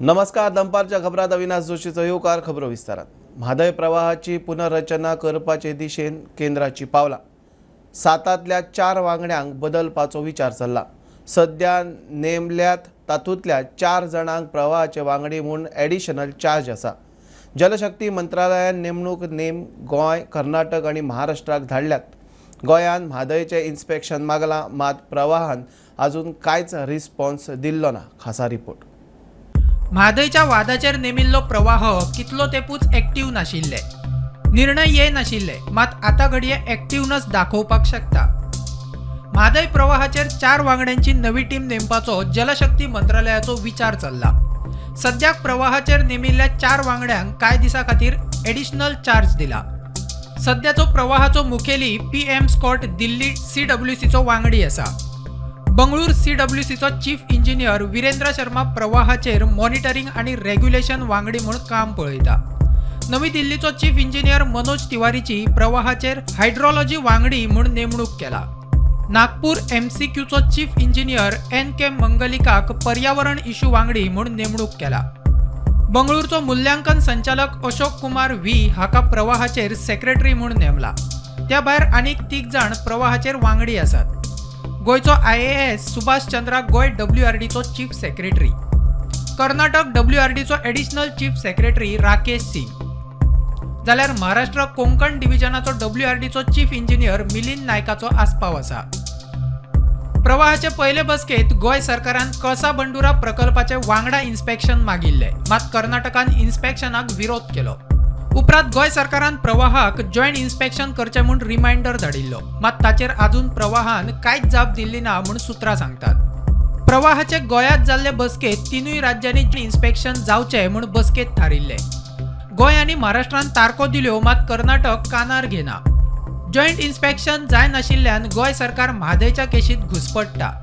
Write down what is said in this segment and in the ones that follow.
नमस्कार, दनपारच्या खबरात अविनाश जोशीचो येवकार. खबरो विस्तारात. म्हादय प्रवाहाची पुनर्रचना करपाचे दिशेन केंद्राची पावलां. 7तांतल्या 4 वांगड्यांक बदलपाचो विचार चल्ला. सद्या नेमल्यात तातूंतल्या 4 जाणांक प्रवाहाचे वांगडी म्हूण एडिशनल चार्ज आसा. जलशक्ती मंत्रालयान नेमणूक नेम गोंय, कर्नाटक आनी महाराष्ट्राक धाडल्यात. गोंयान म्हादयचें इन्स्पेक्शन मागलां, मात प्रवाहान अजून कांयच रिस्पॉन्स दिल्लो ना. खासा रिपोर्ट. म्हादयच्या वादाचेर नेमिल्लो प्रवाह कितलो तेंपूच एक्टीव नाशिल्ले, निर्णय ये नाशिल्ले, मात आतां घडये एक्टिवनस दाखोवपाक शकता. म्हादय प्रवाहाचेर 4 वांगड्यांची नवी टीम नेमपाचो जलशक्ती मंत्रालयाचो विचार चल्ला. सद्याक प्रवाहाचेर नेमिल्ल्या 4 वांगड्यांक कांय दिसां खातीर एडिशनल चार्ज दिला. सद्याचो प्रवाहाचो मुखेली PM Scott दिल्ली सीडब्ल्यूसीचो वांगडी आसा. बंगळूर सीडब्ल्यूसीचो चीफ इंजिनियर विरेंद्र शर्मा प्रवाहाचेर मॉनिटरींग आनी रेग्युलेशन वांगडी म्हूण काम पळयता. नवी दिल्लीचो चीफ इंजिनियर मनोज तिवारीची प्रवाहाचेर हायड्रॉलॉजी वांगडी म्हूण नेमणूक केला. नागपूर एमसीक्यूचो चीफ इंजिनियर NK मंगलिकाक पर्यावरण इश्यू वांगडी म्हूण नेमणूक केला. बंगळूरचो मूल्यांकन संचालक अशोक कुमार व्ही हाका प्रवाहाचेर सेक्रेटरी म्हूण नेमला. त्या भायर आनीक 3 जाण प्रवाहाचेर वांगडी आसात. गोंयचो IAS Subhash Chandra Goa डब्ल्यूआरडीचो चीफ सेक्रेटरी, कर्नाटक डब्ल्यूआरडीचो additional chief secretary Rakesh Singh, जाल्यार महाराष्ट्र कोंकण डिव्हिजनाचो डब्ल्यूआरडीचो चीफ इंजिनियर मिलिंद नायकाचो आस्पाव आसा. प्रवाहाचे पयले बसकेंत गोंय सरकारान कळसा बंडुरा प्रकल्पाचे वांगडा इन्स्पेक्शन मागिल्ले, मात कर्नाटकान इन्स्पेक्शनाक विरोध केलो. उपरांत गोंय सरकारान प्रवाहाक जॉयंट इन्स्पेक्शन करचें म्हूण रिमायंडर धाडिल्लो, मात ताचेर आजून प्रवाहान कांयच जाप दिल्ली ना म्हूण सुत्रां सांगतात. प्रवाहाचे गोंयांत जाल्ले बसकेंत 3 राज्यांनी इन्स्पेक्शन जावचें म्हूण बसकेंत थारिल्लें. गोंय आनी महाराष्ट्रान तारखो दिल्यो, मात कर्नाटक कानार घेना. जॉयंट इन्स्पेक्शन जायनाशिल्ल्यान गोंय सरकार म्हादयच्या केशींत घुसपडटा.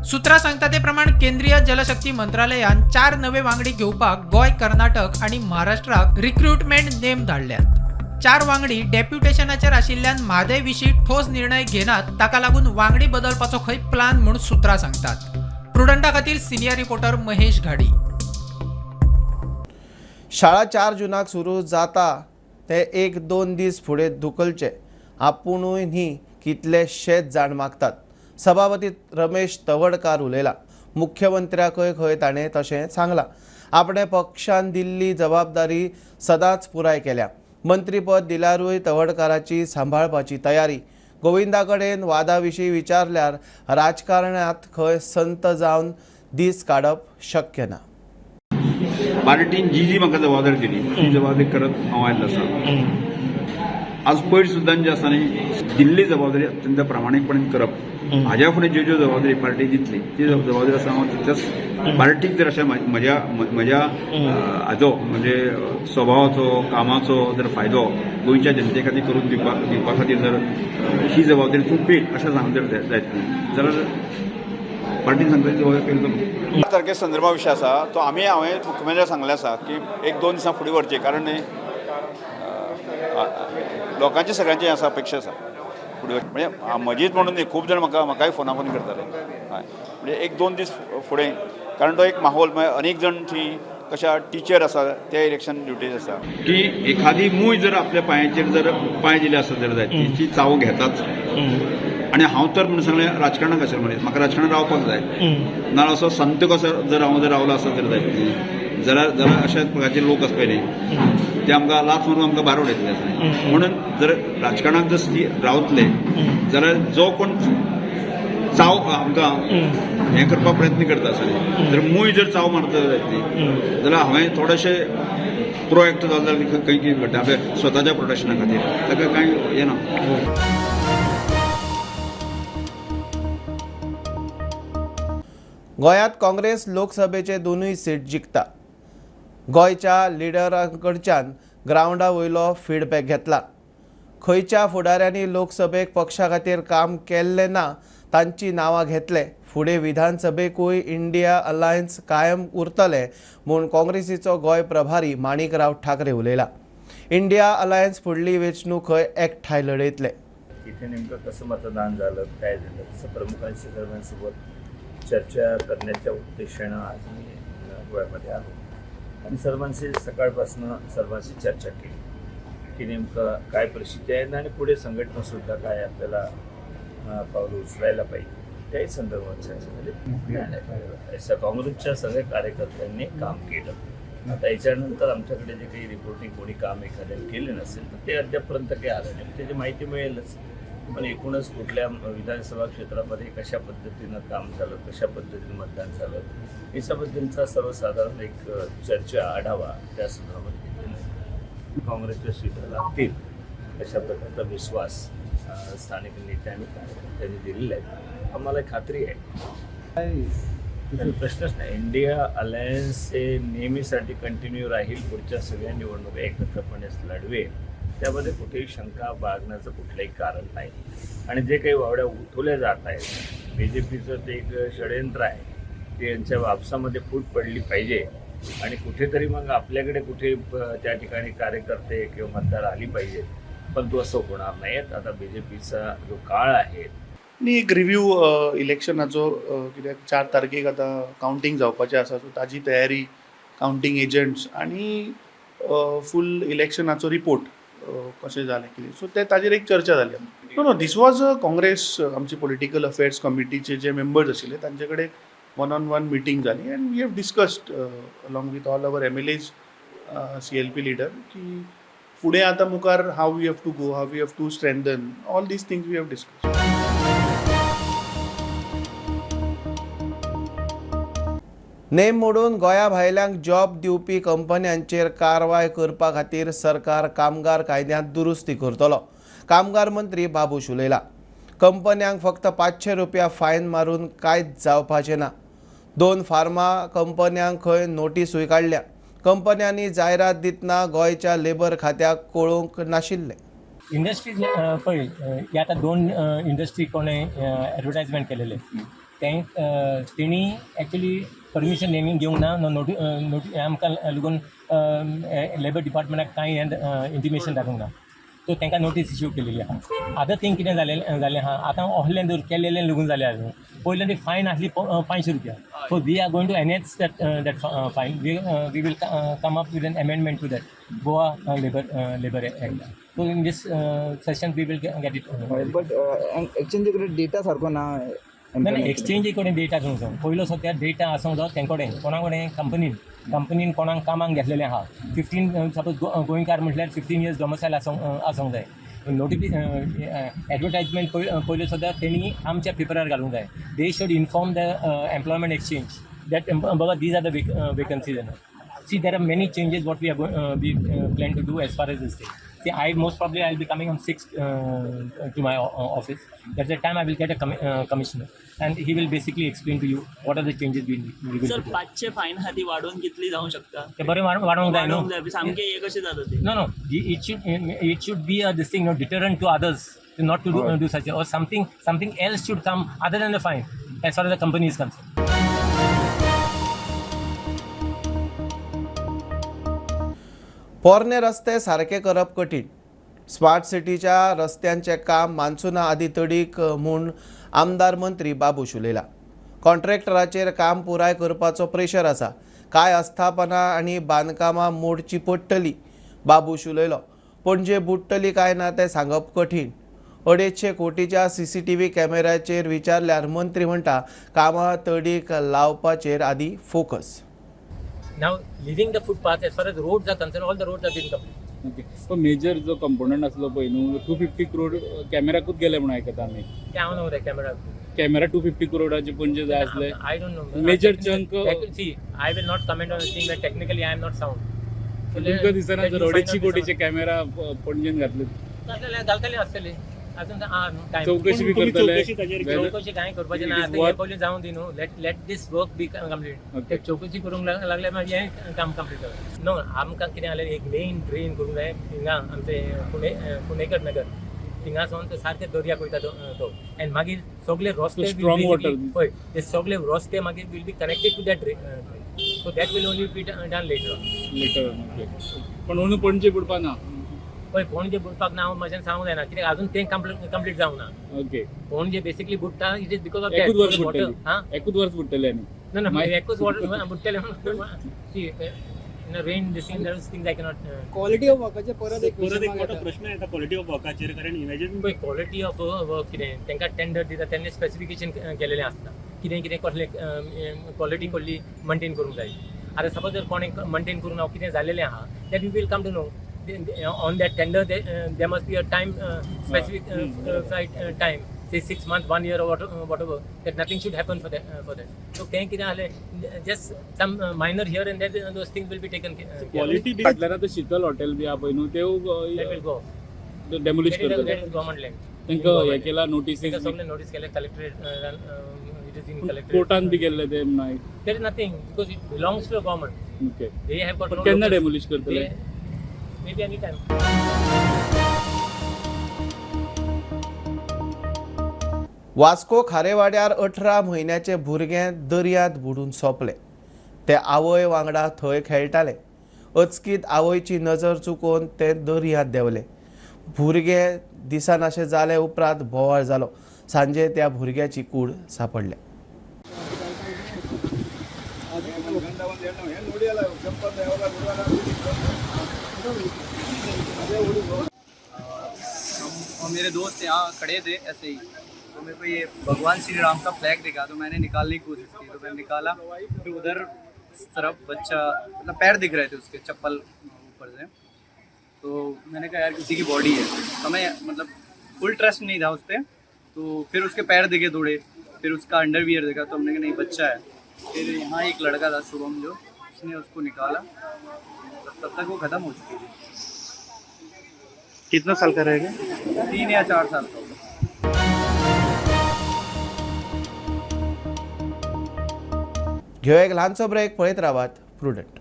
सुत्रां सांगता ते प्रमाण केंद्रीय जलशक्ती मंत्रालयान 4 नवे वांगडी घेवपाक गोंय, कर्नाटक आनी महाराष्ट्राक रिक्रुटमेंट नेम धाडल्यात. 4 वांगडी डेप्युटेशनाचेर आशिल्ल्यान म्हादय विशीं ठोस निर्णय घेनात, ताका लागून वांगडी बदलपाचो खंय प्लान म्हूण सुत्रां सांगतात. प्रुडंटा खातीर सिनियर रिपोर्टर महेश घाडी. शाळा 4 जूनाक सुरू जाता ते 1-2 दीस फुडें धुकलचे आपुणूय न्ही कितलेशेच जाण मागतात. सभापती रमेश तवडकार उलयला. मुख्यमंत्र्याकय खंय ताणें तशें सांगलां. आपणे पक्षान दिल्ली जबाबदारी सदांच पुराय केल्या. मंत्रीपद दिल्यारूय तवडकाराची सांबाळपाची तयारी. गोविंदा कडेन वादा विशीं विचारल्यार राजकारणांत खंय संत जावन दीस काडप शक्य ना. पार्टीन जी जी म्हाका जबाबदारी दिली ती जबाबदारी करत हांव आयिल्लो आसा. आज पयर सुद्दां जे आसा न्ही, दिल्ली जबाबदारी अत्यंत प्रामाणीकपणान करप. हाज्या फुडें ज्यो ज्यो जबाबदारी पार्टी दितली ती जबाबदारी आसा हांव तितल्याच पार्टीक जर अशें म्हज्या म्हज्या हाजो म्हणजे स्वभावाचो, कामाचो जर फायदो गोंयच्या जनते खातीर करून दिवपा खातीर जर ही जबाबदारी तूं पेल अशें सांग जर जायत न्ही जाल्यार पार्टीन सांगता ती जबाबदारी पेलतलो. तारखे संदर्भा विशय आसा तो आमी हांवें मुख्यमंत्र्याक सांगलें आसा की 1-2 दिसां फुडें व्हरचें, कारण लोकांची सगळ्यांची आसा अपेक्षा आसा फुडें वचचें. म्हणजे म्हजीच म्हणून न्ही, खूब जाण म्हाकाय फोना फोन करताले. हय, म्हणजे 1-2 दीस फुडें, कारण तो एक माहोल, म्हळ्यार अनेक जाण थंय कशा टिचर आसा ते इलेक्शन ड्युटीज आसा की एखादी मूय जर आपल्या पांयाचेर जर पांय दिले आसत जर जायत ती चाव घेताच. आनी हांव तर म्हणून सांगलें राजकारणाक आशिल्लें मनीस, म्हाका राजकारणात रावपाक जाय. ना असो संत कसो जर हांव जर रावलो आसत जर जायत जाल्यार जाल्यार अशा प्रकारचे लोक आसपा न्ही ते आमकां लाथ मारून आमकां भायर उडयतले आसा. म्हणून जर राजकारणाक जर रावतले जाल्यार जो कोण चाव आमकां हें करपाक प्रयत्न करता आसा न्ही, जर मूय जर चाव मारता जायत न्ही जाल्यार हांवें थोडेशें प्रोएक्ट जालें जाल्यार खंय कितें घडटा आपल्या स्वताच्या प्रोटेक्शना खातीर ताका कांय हें ना. गोंयांत काँग्रेस लोकसभेचे 2 सीट जिखता. गोंयच्या लिडरांकडच्यान ग्रावंडा वयलो फिडबॅक घेतला. खंयच्या फुडाऱ्यांनी लोकसभेक पक्षा खातीर काम केल्लें ना तांची नांवां घेतले. फुडें विधानसभेकूय इंडिया अलायन्स कायम उरतले म्हूण काँग्रेसीचो गोंय प्रभारी माणिकराव ठाकरे उलयला. इंडिया अलायन्स फुडली वेंचणूक खंय एकठांय लढयतले. तिथे नेमकं कसं मतदान झालं, काय झालं, तसं प्रमुखांशी सर्वांसोबत चर्चा करण्याच्या उद्देशानं आज मी गोव्यामध्ये आलो आणि सर्वांशी सकाळपासनं सर्वांशी चर्चा केली की नेमकं काय परिस्थिती आहे आणि पुढे संघटनासुद्धा काय आपल्याला पावलं उचलायला पाहिजे त्याही संदर्भात चर्चा झाली. नाही, नाही. काँग्रेसच्या सगळ्या कार्यकर्त्यांनी काम केलं. आता याच्यानंतर आमच्याकडे जे काही रिपोर्टिंग कोणी काम एखाद्याने केले नसेल तर ते अद्यापपर्यंत काही आलं नाही, त्याची माहिती मिळेलच. पण एकूणच कुठल्या विधानसभा क्षेत्रामध्ये कशा पद्धतीनं काम झालं, कशा पद्धतीनं मतदान झालं, याच्याबद्दलचा सर्वसाधारण एक चर्चा आढावा त्या संदर्भात घेतलेला आहे. काँग्रेसच्या सीटा लागतील अशा प्रकारचा विश्वास स्थानिक नेते आणि कार्यकर्त्यांनी दिलेला आहे. आम्हाला खात्री आहे, काही प्रश्नच नाही. इंडिया अलायन्स हे नेहमीसाठी कंटिन्यू राहील. पुढच्या सगळ्या निवडणुका एकत्रपणेच लढवेल, त्यामध्ये कुठेही शंका बाळगण्याचं कुठलंही कारण नाही. आणि जे काही वावड्या उठवल्या जात आहेत, बीजेपीचं ते एक षडयंत्र आहे की यांच्या आपसामध्ये फूट पडली पाहिजे आणि कुठेतरी मग आपल्याकडे कुठे त्या ठिकाणी कार्यकर्ते किंवा मतदार आली पाहिजेत, पण तो असं होणार नाहीत. आता बीजेपीचा जो काळ आहे न्ही, एक रिव्यू इलेक्शनाचो, कित्याक 4 तारखेक आतां कावंटींग जावपाचें आसा, सो ताजी तयारी, कावंटींग एजंट्स आनी फूल इलेक्शनाचो रिपोर्ट कशें जालें कितें, सो ते ताजेर एक चर्चा जाली. No no this was a Congress, आमची पॉलिटिकल अफेर्स कमिटीचे जे मेंबर्स आशिल्ले तांचे कडेन वन ऑन वन मिटींग जाली and we have discussed along with all our MLAs, CLP leader की फुडें आतां मुखार how we have to go, how we have to strengthen, all these things we have discuss. नेम मोडून गोंया भायल्यांक job दिवपी कंपन्यांचेर कारवाय करपा खातीर सरकार कामगार कायद्यांत दुरुस्ती करतलो, कामगार मंत्री बाबूश उलयला. कंपन्यांक फक्त 500 रुपया फायन मारून कांयच जावपाचें ना. 2 फार्मा कंपन्यांक खंय नोटिसूय काडल्या. कंपन्यांनी जायरात दितना गोंयच्या लेबर खात्याक कळोवंक नाशिल्लें. इंडस्ट्रीज पळय, हे आतां 2 इंडस्ट्री कोणें एडवर्टायजमेंट केलेले ते तेणी एक्चुली परमिशन नेमी घेवंक ना, नोटी आमकां लागून लेबर डिपार्टमेंटाक कांय हें इंटिमेशन दाखोवंक ना, सो तांकां नोटीस इश्यू केलेली आहा. आतां थिंग कितें जालें जालें आहा, आतां ऑनलायन दर केलेलें लागून जालें आहा. पयलें ती फायन आसली 500 रुपया, so we are going to enhance that that fine. We will come up with an amendment to that Goa labour act. So in this session we will get it. But एक्सचेंजी कडेन data सारको ना. ना ना, एक्सचेंजी कडेन data आसूंक जाय. पयलो सद्या डेटा आसूंक जाय तें कडेन, कोणा कडेन, कंपनीन कंपनीन कोणाक कामाक घेतलेलें आहा. 15 सपोज गोंयकार म्हटल्यार 15 इयर्स डोमसायल आसूंक जाय. नोटिफि एडवर्टायजमेंट पयल्यो सुद्दां तेणी आमच्या पेपरार घालूंक जाय. They should inform the employment exchange that बाबा these are the vacancies. See, there are many changes what we are we plan to do as far as this thing. See, I most probably I'll be coming on 6th to my office. At that time I will get a commissioner and he will basically explain to you what are the changes we will sir do. 500 fine आहा ती वाडोवन कितली जावंक शकता? ते बरें वाडोवंक जाय न्हू. वाडोवंक जाय, सामकें हें कशें जाता तें? No, no, it should be a this thing, no, deterrent to others not to do such or something else should come other than the fine as far as the company is concerned. पोरणे रस्ते सारके करप कठीण. Smart सिटीच्या रस्त्यांचें काम मान्सुना आदी तडीक म्हूण आमदार मंत्री बाबूश उलयला. कॉन्ट्रॅक्टराचेर काम पुराय करपाचो प्रेशर आसा. कांय आस्थापनां आनी बांदकामां मोडची पडटली, बाबूश उलयलो. पणजे बुडटली काय ना तें सांगप कठीण. 250 कोटीच्या CCTV कॅमेऱ्याचेर विचारल्यार मंत्री म्हणटा कामां तडीक लावपाचेर आदी focus. Now, leaving the footpath, as far as roads are concerned, all the roads have been completed. Okay, so major जो कंपोनंट आसलो पळय न्हू, 250 करोड कॅमेराकूच गेले म्हणून आयकता आमी. ते हांव न्हू रे कॅमेरा. कॅमेरा 250 करोडाचे पणजे जाय आसले. I don't know. Major chunk. See, I will not comment on a thing that technically I am not sound. So तुमकां दिसना let जर you find 250 out कोटीचे कॅमेरा पणजेन घातले घातलेले घालतले आसतले अजून आहा न्हू time. चौकशी बी करतले. चौकशी कांय करपाचें ना It is आतां हें worth- पयलीं जावं दी न्हू. Let this work be complete. Okay. चौकशी करूंक लागल्यार मागीर हें काम कंप्लीट जाता. न्हू, आमकां कितें जालें, एक मेन ड्रेन करूंक जाय हिंगा आमचे पुणे पुणेकर नगर थिंगा सावन तो सारके दर्याक वयता तो एंड मागीर सगळे रस्ते strong water. पळय ते सगळे रस्ते मागीर will be connected to that drain, so that will only be done later. Later, okay. पण अंदू पणजे बुडपा ना. पळय पणजे बुडपाक ना हांव म्हज्यान सांगूंक जायना कित्याक अजून तें कंप्लीट जावंक ना. ओके. पणजे बेसिकली बुडटा it is because of एकूच वर्स that water. बुडटली, एकूच वर्स बुडटले आनी ना ना एकूच water बुडटले. See in rain this thing those things I cannot. Quality of वर्काचेर परत एक परत एक मोठो प्रश्न येता क्वॉलिटी ऑफ वर्काचेर, कारण इमॅजिन पळय क्वॉलिटी ऑफ वर्क कितें तांकां टेंडर दिता तेन्ना स्पेसिफिकेशन केलेलें आसता कितें कितें कसलें क्वॉलिटी कसली मेंटेन करूंक जाय. आतां सपोज जर कोणें मेंटेन करूंक ना कितें जालेलें आहा that you will come to know on that tender. There must be a time specific time, say 6 months, 1 year or whatever, that nothing should happen for that. So तें कितें आहलें just some minor here and there, those things will be taken care of. Quality फाटल्यान आतां शीतल hotel बी आहा पळय न्हू That will त्यो go. Demolish That is करतले. that is government land. तांकां हें केला नोटीसीस, तांकां सगळें नोटीस केलें collectorate, it is in collectorate. कोर्टान बी गेल्ले ते म्हणून. There is nothing because it belongs to the government. Okay. They have got पण no केन्ना locus. Demolish करतले? Maybe any time. Vasco खारेवाड्यार 18 म्हयन्याचे भुरगें दर्यांत बुडून सोंपलें. ते आवय वांगडा थंय खेळटाले. अचकीत आवयची नजर चुकोवन ते दर्यांत देंवले. भुरगें दिसनाशें जाले उपरांत बोवाळ जालो. सांजे त्या भुरग्याची कूड सांपडल्या. और मेरे दोस्त यहाँ खड़े थे ऐसे ही, तो मेरे को ये भगवान श्री राम का फ्लैग दिखा तो मैंने निकालने की कोशिश की, तो मैंने निकाला, फिर उधर इस तरफ बच्चा मतलब पैर दिख रहे थे उसके चप्पल ऊपर से, तो मैंने कहा यार किसी की बॉडी है, हमें मतलब फुल ट्रस्ट नहीं था उस पर। तो फिर उसके पैर दिखे थोड़े, फिर उसका अंडरवियर दिखा, तो हमने कहा नहीं बच्चा है। फिर यहाँ एक लड़का था शुभम जो, उसने उसको निकाला, तब तक वो ख़त्म हो चुकी थी। कितना साल का रहेगा? 3 या 4 साल का होगा। घेवया एक ल्हानसो ब्रेक, पळयत रावात प्रुडंट.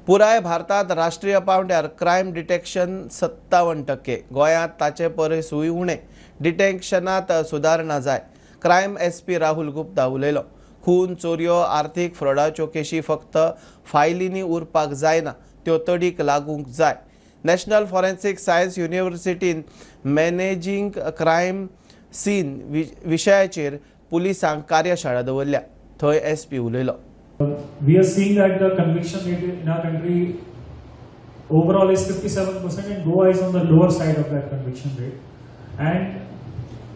पुराय भारतांत राष्ट्रीय पांवड्यार क्रायम डिटेक्शन 57%, गोंयांत ताचे परसूय उणें. डिटेक्शनांत सुदारणा जाय, क्रायम एसपी राहुल गुप्ता उलयलो. खून, चोरयो, आर्थीक फ्रॉडाच्यो केशी फक्त फायलींनी उरपाक जायना, त्यो तडीक लागूंक जाय. नॅशनल फॉरेन्सिक सायन्स युनिव्हर्सिटीन मॅनेजींग क्रायम सीन विशयाचेर पुलिसांक कार्यशाळा दवरल्या. थंय एसपी उलयलो. We are seeing that the conviction rate in our country overall is 57% and Goa is on the lower side of that conviction rate. And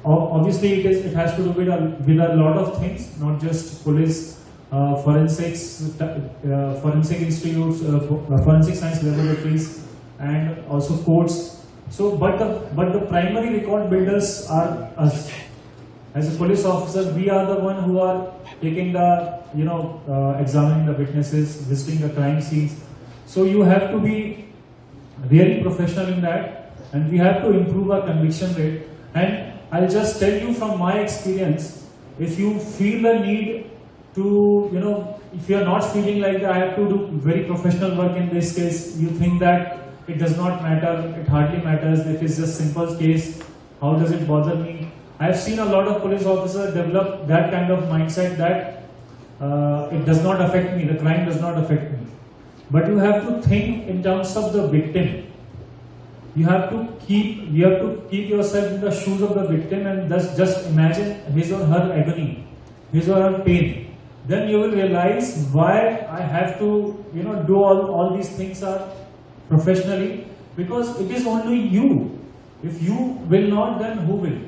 obviously it has to do with a lot of things, not just police, forensics, forensic institutes, forensic science laboratories, and also courts. So, but the primary record builders are us. As a police officer, we are the one who are taking the, examining the witnesses, visiting the crime scenes. So you have to be really professional in that, and we have to improve our conviction rate. And I'll just tell you from my experience, if you feel the need to, if you are not feeling like I have to do very professional work in this case, you think that it does not matter, it hardly matters, it is just simple case, how does it bother me? I have seen a lot of police officers develop that kind of mindset that it does not affect me, the crime does not affect me. But you have to think in terms of the victim. You have to keep yourself in the shoes of the victim and thus just imagine his or her agony, his or her pain. Then you will realize why I have to, do all these things are professionally, because it is only you. If you will not, then who will?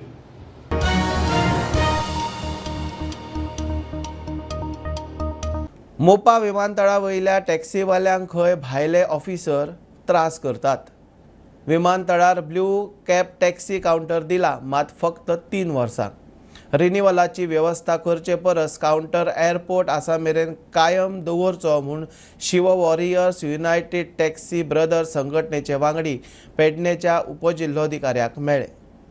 Mopa विमानतळा वयल्या टॅक्सीवाल्यांक खंय भायले officer त्रास करतात. विमानतळार blue cab taxi counter दिला, मात फक्त 3 वर्सां. रिनिवलाची वेवस्था करचे परस कावंटर एअरपोर्ट आसा मेरेन कायम दवरचो म्हूण Shiv warriors united taxi brothers संघटनेचे वांगडी पेडणेच्या उपजिल्होधिकाऱ्याक मेळ्ळे.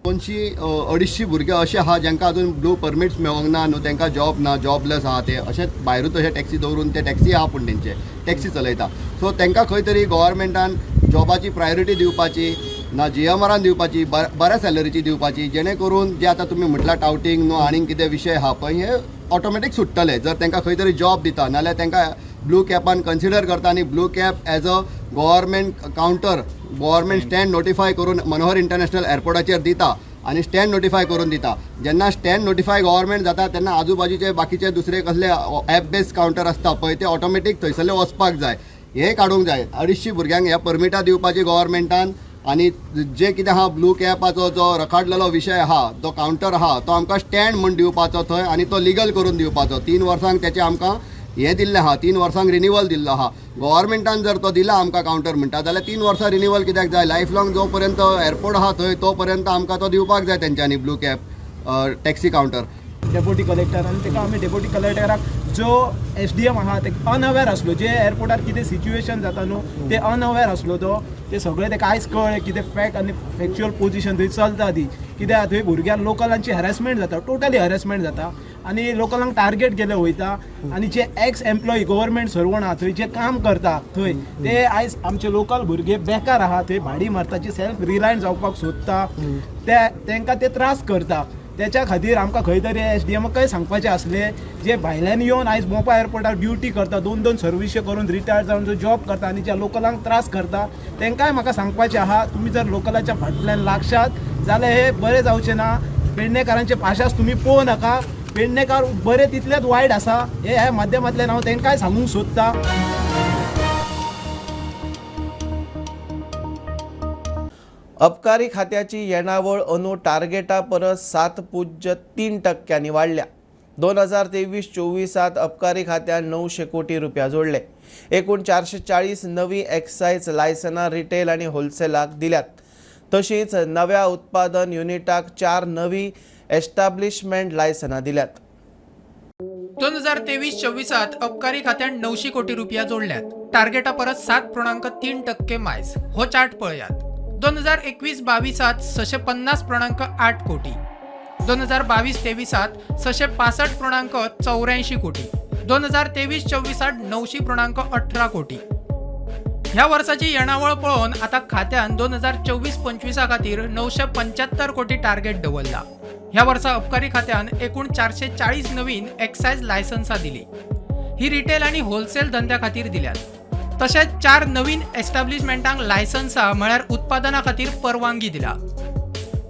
250-250 भुरगे अशे आहा जांकां अजून ब्लू परमिट्स मेळोंक ना न्हू, तांकां जॉब ना, जॉबलेस आहा ते, अशेंच भायरूच अशे टॅक्सी दवरून ते टॅक्सी आहा पूण तेंचे टॅक्सी चलयता. सो तांकां खंय तरी गव्हर्मेंटान जॉबाची प्रायोरिटी दिवपाची, ना जीएमआरान दिवपाची, बऱ्या सॅलरीची दिवपाची, जेणे करून जे आतां तुमी म्हटलां टावटींग न्हू आनीक कितें विशय आहा पळय हे ऑटोमॅटीक सुट्टले जर तांकां खंय तरी जॉब दिता, नाल्यार तांकां ब्लू कॅपान कन्सिडर करता आनी blue cab as a government counter, government stand notify करून मनोहर इंटरनॅशनल एअरपोर्टाचेर दिता आनी स्टँड नोटिफाय करून दिता. जेन्ना स्टँड नोटिफाय गव्हर्मेंट जाता तेन्ना आजूबाजूचे बाकीचे दुसरे कसले एप बेस्ड कावंटर आसता पळय ते ऑटोमॅटीक थंयसरले वचपाक जाय, हे काडूंक जाय. 250 भुरग्यांक ह्या परमिटां दिवपाची गव्हर्मेंटान आनी जे कितें आहा ब्लू कॅपाचो जो रखाडलेलो विशय आहा, जो कावंटर आहा तो आमकां स्टँड म्हूण दिवपाचो थंय आनी तो लिगल करून दिवपाचो. 3 वर्सांक तेचें आमकां हें दिल्लें आहा, 3 वर्सांक रिनिवल दिल्लो आहा. गव्हर्मेंटान जर तो दिला आमकां कावंटर म्हणटा जाल्यार 3 वर्सां रिनिवल कित्याक जाय? लायफ लॉंग जो पर्यंत एअरपोर्ट आहा थंय तो पर्यंत आमकां तो दिवपाक जाय तेंच्यांनी blue cab taxi counter. Deputy collector आनी ताका आमी डेप्युटी कलेक्टराक जो SDM आहा ते अनअवेर आसलो, जे एअरपोर्टार कितें सिच्युएशन जाता न्हू ते अनअवेर आसलो तो, ते सगळें ताका आयज कळ्ळें कितें फॅक्ट आनी फॅक्च्युअल पोजिशन थंय चलता ती. कित्याक थंय भुरग्यांक लोकलांची हॅरेसमेंट जाता, टोटली हॅरेसमेंट जाता आनी लोकलांक टार्गेट केले वयता. आनी जे एक्स एम्प्लॉई गव्हर्मेंट सर्वंट आहा थंय जे काम करता थंय ते आयज आमचे लोकल भुरगे बेकार आहा, थंय भाडी मारता, जे सेल्फ रिलायंट जावपाक सोदता ते तांकां ते त्रास करता. त्याच्या खातीर आमकां खंय तरी SDMकय सांगपाचें आसलें जे भायल्यान येवन आयज मोपा एअरपोर्टार ड्युटी करता, 2-2 सर्विसी करून रिटायर जावन जो जॉब करता आनी ज्या लोकलांक त्रास करता तांकांय म्हाका सांगपाचें आहा, तुमी जर लोकलाच्या फाटल्यान लागशात जाल्यार हे बरें जावचें ना. पेडणेकारांचे पाशास तुमी पळोवं नाका, पेडणेकार बरे तितलेच वायट आसा हे ह्या माध्यमांतल्यान हांव तांकांय सांगूंक सोदतां. अबकारी खात्याची येणावळ अंदू टार्गेटा परस 7.3% वाडल्या. 2023-24 अबकारी खात्यान 900 कोटी रुपया जोडले. एकूण 440 नवी एक्सायज लायसनां रिटेल आनी होलसेलाक दिल्यात. तशींच नव्या उत्पादन युनिटाक 4 नवी एस्टाब्लिशमेंट लायसनां दिल्यात. 2023-24 अबकारी खात्यान 900 कोटी रुपया जोडल्यात. टार्गेटा परस 7.3% मायज. हो चार्ट पळयात. 2021-22 650.8 कोटी, 2022-23 665.84 कोटी, 2023-24 900.18 कोटी. ह्या वर्साची येणावळ पळोवन आतां खात्यान 2024-25 खातीर 975 कोटी टार्गेट दवरला. ह्या वर्सा अबकारी खात्यान एकूण 440 नवीन एक्सायज लायसन्सां दिली. ही रिटेल आनी होलसेल धंद्या खातीर दिल्यात. तशेंच 4 नवीन एस्टाब्लिशमेंटांक लायसन्सां म्हळ्यार उत्पादना खातीर परवानगी दिला.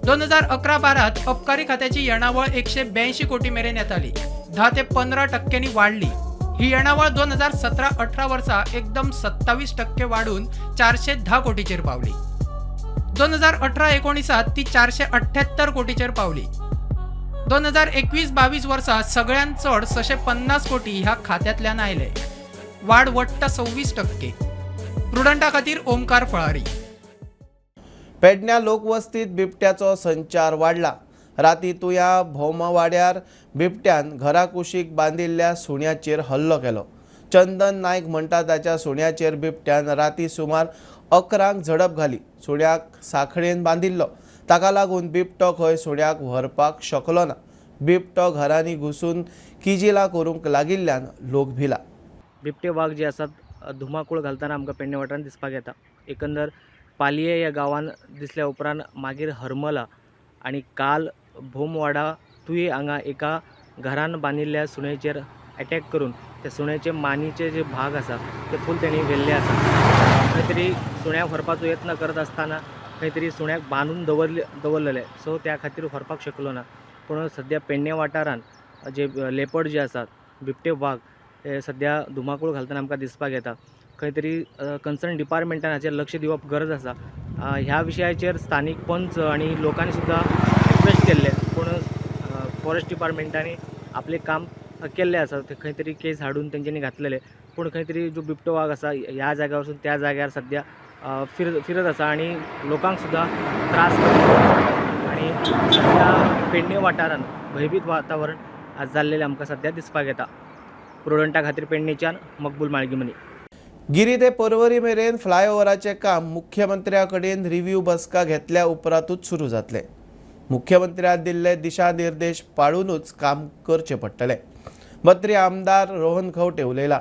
2011-12 अबकारी खात्याची येणावळ 182 कोटी मेरेन येताली, 10 ते 15% वाडली. ही येणावळ 2017-18 वर्सा एकदम 27% वाडून 410 कोटीचेर पावली. 2018-19 ती 478 कोटीचेर पावली. 2021-22 वर्सा सगळ्यांत चड 650 कोटी ह्या खात्यांतल्यान आयले, वाड वट्ट 26%. प्रुडंटा खातीर ओमकार फळारी. पेडण्या लोकवस्तीत बिबट्याचो संचार वाडला. राती तुया भोमवाड्यार बिबट्यान घरा कुशीक बांदिल्ल्या सुण्याचेर हल्लो केलो. चंदन नायक म्हणटा ताच्या सुण्याचेर बिबट्यान राती सुमार 11 झडप घाली. सुण्याक साखळेन बांदिल्लो, ताका लागून बिबटो खंय सुण्याक व्हरपाक शकलो ना. बिबटो घरांनी घुसून किजिलां करूंक लागिल्ल्यान लोक भिला. बिबटे वाग जे आसात धुमाकूळ घालतना आमकां पेडणे वाठारांत दिसपाक येता. एकंदर पालये ह्या गांवान दिसल्या उपरांत मागीर हरमला आनी काल भोमवाडा तुये हांगा एका घरान बांदिल्ल्या सुण्याचेर एटॅक करून त्या सुण्याचे मानीचे जे भाग आसा ते फूल तेणी व्हेल्ले आसा. खंय तरी सुण्याक व्हरपाचो यत्न करत आसतना खंय तरी सुण्याक बांदून दवरलेले, सो त्या खातीर व्हरपाक शकलो ना. पूण सद्या पेडणे वाठारांत जे लेपर्ड जे आसात, बिबटे वाग हे सद्या धुमाकूळ घालतना आमकां दिसपाक येता. खंय तरी कन्सर्न डिपार्टमेंटान हाचेर लक्ष दिवप गरज आसा. ह्या विशयाचेर स्थानीक पंच आनी लोकांनी सुद्दां रिक्वेस्ट केल्ले, पूण फॉरेस्ट डिपार्टमेंटांनी आपलें काम केल्लें आसा. ते खंय तरी केस हाडून तेंच्यांनी घातलेले, पूण खंय तरी जो बिबटो वाग आसा ह्या जाग्यार वचून त्या जाग्यार सद्या फिरत आसा आनी लोकांक सुद्दां त्रास करता. आनी सद्या पेडणे वाठारांत भंयभीत वातावरण आज जाल्लेलें आमकां सद्या दिसपाक येता. प्रुडंटा खातीर पेडणेच्यान मकबूल माळगीमनी. गिरी ते पर्वरी मेरेन फ्लायओव्हराचें काम मुख्यमंत्र्या कडेन रिव्ह्यू बसका घेतल्या उपरांतूच सुरू जातलें. मुख्यमंत्र्यान दिल्ले दिशानिर्देश पाळूनच काम करचें पडटलें. मंत्री आमदार रोहन खंवटे उलयला.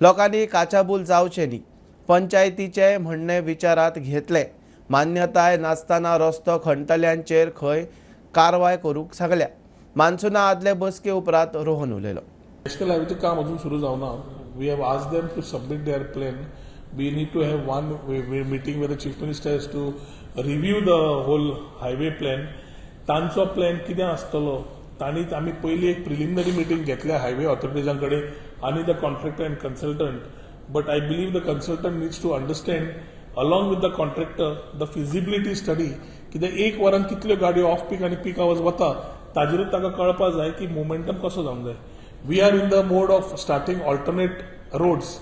लोकांनी काचाबूल जावचें न्ही, पंचायतीचें म्हणणें विचारांत घेतलें. मान्यताय नासतना रस्तो खणटल्यांचेर खंय कारवाय करूंक सांगल्या. मान्सूना आदले बसके उपरांत रोहन उलयलो. नॅशनल हायवेचें काम अजून सुरू जावना. We have asked them to submit their plan. We need to have one meeting with the chief minister to review the whole highway plan. तांचो प्लॅन कितें आसतलो तांणी आमी पयली एक प्रिलिमिनरी मिटींग घेतल्या हायवे ऑथॉरिटीजां कडेन आनी the contractor and consultant. But I believe the consultant needs to understand along with the contractor the feasibility study, कित्याक एक वरान कितल्यो गाडयो ऑफ पीक आनी पीक आवर्स वता ताजेरूच ताका कळपा जाय की मोमेंटम कसो जावंक जाय. We are in the mode of starting alternate roads,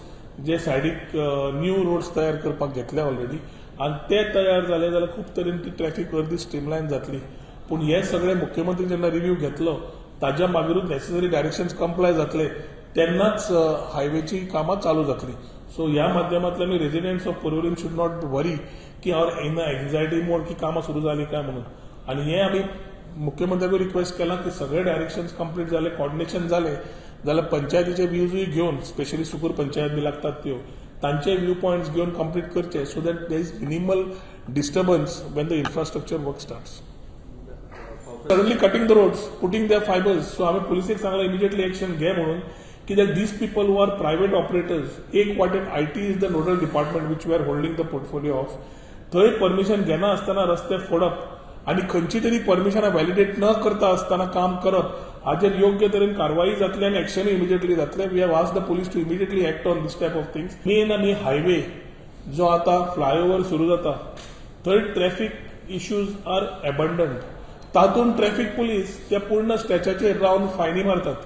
जे सायडीक न्यू रोड्स तयार करपाक घेतले ऑलरेडी आनी ते तयार जाले जाल्यार खूब तरेन ती ट्रॅफिक अर्दी स्ट्रीमलायन जातली. पूण हे सगळे मुख्यमंत्री जेन्ना रिव्यू घेतलो ताज्या मागीरूच नॅसेसरी डायरेक्शन्स कंप्लाय जातले तेन्नाच हायवेची कामां चालू जातली. सो ह्या माध्यमांतल्यान residents of Porvorim should not worry की ऑर इन एन्झायटी मोड की कामां सुरू जालीं काय म्हणून. आनी हें आमी मुख्यमंत्र्याकूय रिक्वेस्ट केलां की सगळे डायरेक्शन्स कंप्लीट जाले, कॉर्डिनेशन जालें जाल्यार पंचायतीचे व्यूजूय घेवन, स्पेशली सुकूर पंचायत बी लागतात त्यो, तांचे व्यू पॉयंट्स घेवन कंप्लीट करचे so that there is minimal disturbance when the infrastructure work starts. Suddenly cutting the roads, putting the fibres. So आमी पुलिसेक सांगलां इमिजिएटली एक्शन घे म्हणून, कित्याक these people who are private operators, एक वाटेन IT is the nodal department which we are holding the portfolio of, थंय permission घेना आसतना रस्ते फोडप आनी खंयची तरी परमिशनां व्हॅलिडेट न करता आसतना काम करप हाजेर योग्य तरेन कारवाई जातली आनी एक्शनूय इमिजिएटली जातलें. We have asked the police to immediately act on this type of things. Main आमी हायवे जो आतां फ्लायओवर सुरू जाता थंय ट्रॅफिक इश्यूज are abundant. तातूंत ट्रॅफिक पुलीस त्या पूर्ण स्ट्रेचाचेर रावन फायनी मारतात.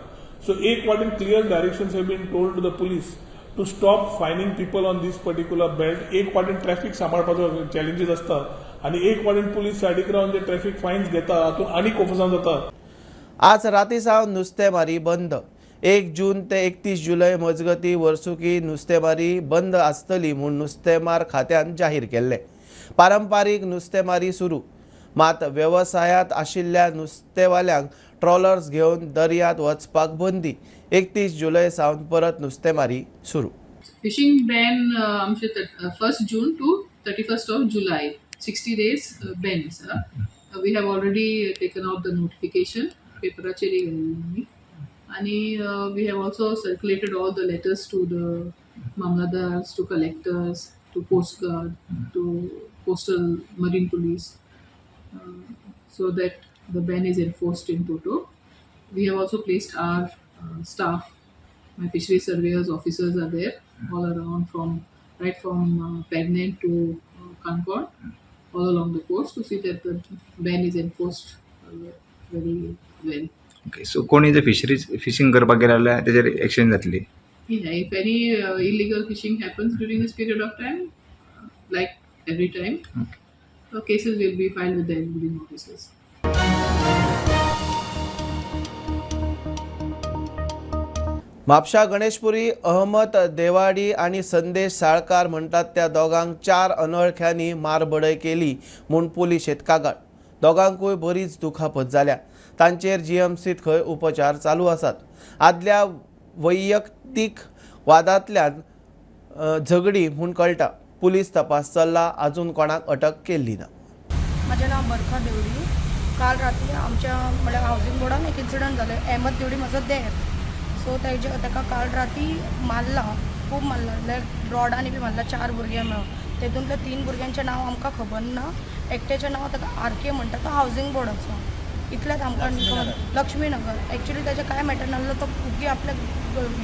सो एक वाटेन clear directions have been told to the police to stop fining people on this particular belt. एक वाटेन ट्रॅफिक सांबाळपाचो चॅलेंजीस आसता आनी एक वाटेन पुलीस सायडीक रावन जे ट्रॅफिक फायन्स घेता हातूंत आनी कोफुसांव जाता. आज राती सावन नुस्तेमारी बंद. 1 जून ते 31 जुलय मजगती वर्सुकी नुस्तेमारी बंद आसतली म्हूण नुस्तेमार खात्यान जाहीर केल्लें. पारंपारीक नुस्तेमारी सुरू, मात वेवसायांत आशिल्ल्या नुस्तेवाल्यांक ट्रॉलर्स घेवन दर्यांत वचपाक बंदी. 31 जुलय सावन परत नुस्तेमारी सुरू. फिशिंग बॅन आमचे 1 June to 31st of July, 60 days ban आसा. We have already taken out the notification, पेपराचेर घाल्लें आमी, आनी we have also circulated all the letters to the mamlatdars, to collectors, to coast guard, to coastal marine police, so that the ban is enforced in toto. We have also placed our staff, my fishery surveyors, officers are there all around from right from Pernem to Canacona, all along the coast to see that the ban is enforced very well. Okay, so कोणी जर fisheries fishing करपाक गेले जाल्यार तेजेर action जातली? Yeah, if any illegal fishing happens during this period of time, like every time, cases will be filed with the including officers. Mapusa Ganeshpuri Ahmed Devadi आनी संदेश साळकार म्हणटात त्या दोगांक 4 अनवळख्यांनी मारबडय केली म्हूण पुलिशेंत कागाळ. दोगांकूय बरीच दुखापत जाल्या. तांचेर जीएमसीत खंय उपचार चालू आसात. आदल्या वैयक्तीक वादांतल्यान झगडी म्हूण कळटा. पुलीस तपास चल्ला, अजून कोणाक अटक केल्ली ना. म्हजें नांव बरखा देवडी. काल राती आमच्या म्हळ्यार हावजींग बोर्डान एक इन्सिडंट जालें. अहमद देवडी म्हजो देर, सो तेका काल राती मारला, खूब मारला, म्हणल्यार रॉडांनी बी मारला. 4 भुरगे मेळून, तेतूंतल्या 3 भुरग्यांचें नांव आमकां खबर ना. एकट्याचें नांव ताका आर के म्हणटा, तो हावजींग बोर्डाचो. इतलेंच आमकां लक्ष्मीनगर. एक्चुली ताचें कांय मॅटर नासलो. तो उगी आपल्या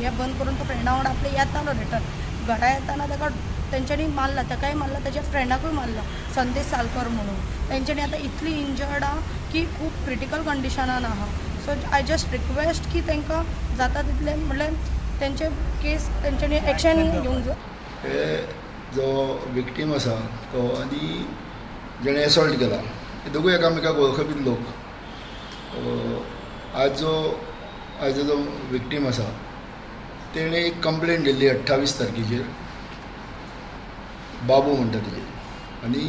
हें बंद करून तो फ्रेंडा वांगडा आपले येतालो रिटर्न. घरा येताना ताका तेंच्यांनी मारला, ताकाय मारला, ताच्या फ्रेंडाकूय मारला, संदेश सालकर म्हणून. तेंच्यांनी आतां इतली इंजर्ड आहा की खूब क्रिटिकल कंडिशनान आहा. सो I just request की तांकां जाता तितलें म्हणल्यार तेंचे केस तेंच्यांनी एक्शन घेवंक जाय. हे जो विक्टीम आसा तो आनी जेणे एसॉल्ट केला हे दोगूय एकामेकाक वळखपी लोक. आज जो विक्टीम आसा तेणे एक कंप्लेन दिल्ली 28 तारखेचेर, बाबू म्हणटा तेजेर, आनी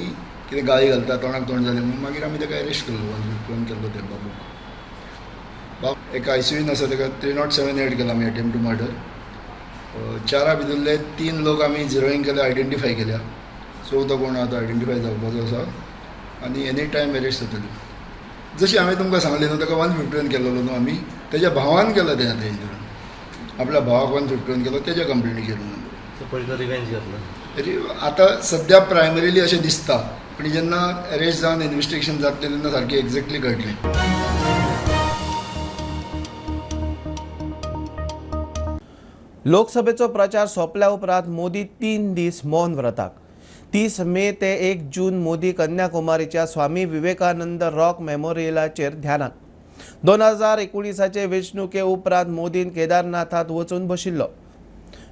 कितें गाळी घालता, तोंडाक तोंड जालें म्हणून मागीर आमी ताका अरेस्ट केल्लो, 151 केल्लो त्या बाबूक. बाब एका आयसीयून आसा, ताका 307 एड केला आमी अटेम्प्ट टू मर्डर. 4 भितरले 3 लोक आमी झिरोईंग केल्या, आयडेंटिफाय केल्या. चवथो कोण आहा तो आयडेंटिफाय जावपाचो आसा आनी एनी टायम अरेस्ट जातली. जशी हांवें तुमकां सांगलें न्हू, ताका 151 केल्लो न्हू आमी, तेज्या भावान केला तें आतां हेजेर, आपल्या भावाक 151 केलो तेज्या कंप्लेनीचेर. रिवेंज घेतला आतां सद्या प्रायमरीली अशें दिसता, पण जेन्ना अरेस्ट जावन इन्वेस्टिगेशन जातलें तेन्ना सारकें एक्झॅक्टली कळटलें. लोकसभेचो प्रचार सोंपल्या उपरांत मोदी 3 दीस मौन व्रताक. 30 मे ते 1 जून मोदी कन्याकुमारीच्या स्वामी विवेकानंद रॉक मेमोरियलाचेर ध्यानाक. 2019 वेंचणुके उपरांत मोदीन केदारनाथांत वचून बशिल्लो.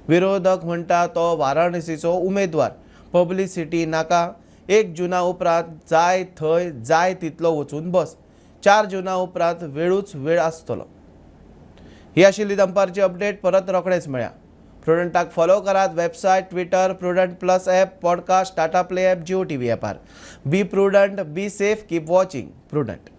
विरोधक म्हणटा तो वाराणसीचो उमेदवार, पब्लिसिटी नाका. 1 जुना उपरांत जाय थंय जाय तितलो वचून बस. 4 जुना उपरांत वेळूच वेळ आसतलो. ही आशिल्ली दनपारची अपडेट. परत रोखडेच मेळया. प्रुडंटाक फॉलो करात website, Twitter, Prudent plus app, podcast, Tata Play app, Jio TV ॲपार. Be prudent, be safe, keep watching Prudent.